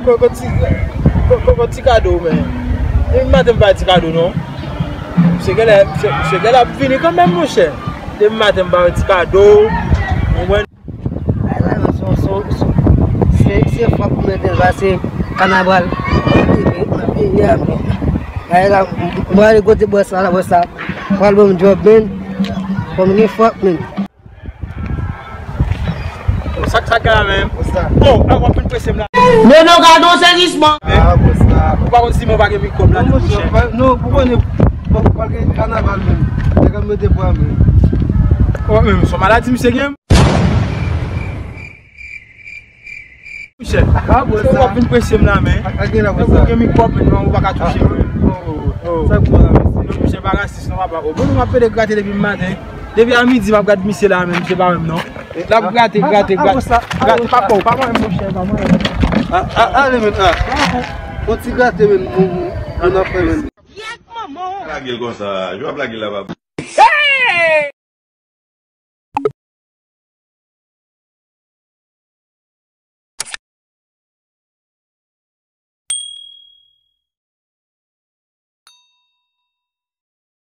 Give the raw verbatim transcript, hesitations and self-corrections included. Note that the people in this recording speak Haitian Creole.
Koko ti, koko ti kado, men. Depi maten m pa ti kado, non. Misye genlè, misye, misye genlè ap vini kanmenm, monchè. Depi maten m pa ti kado. Ou konprann? Ay la, men, se, se, se, se frap pou mete l, se kanabal. Ay la, m prale kote bòs la, la, bòs la pral ban m djòb, men. Fò m gen frap, men. Sa k, sa k gen la menm? What's up? Oh, ah, w ap vin prese m la. Non, non, gade yon sèvisman. Ah, what's up? Ou pa konn si mwen pa gen mikwòb la, non, monchè. Non, pou konnen, pa, pa gen kanaval menm. Nèg ap mete pwa menm. Oh, menm, se yon maladi misye gen. Monchè. Ah, what's up? Ou ap vin prese m la, men. Ou gen mikwòb, men, non, ou pa ka touche mwen. Oh, oh, oh. Sa k bon la, mesye? Non, misye pa rasis, non, papa. Oh, bon, nou ap pede grate depi maten. Depi a midi, m ap gade misye la, men misye pa menm, non. L ap grate, grate, grate. Grate, pa pa w, pa mwen, monchè, pa mwen. Ah, ah, ale, men, ah. Yon ti grate, men, nou, nou, nou nan fè, men. Lage l konsa, jan w ap lage l la, pa bon.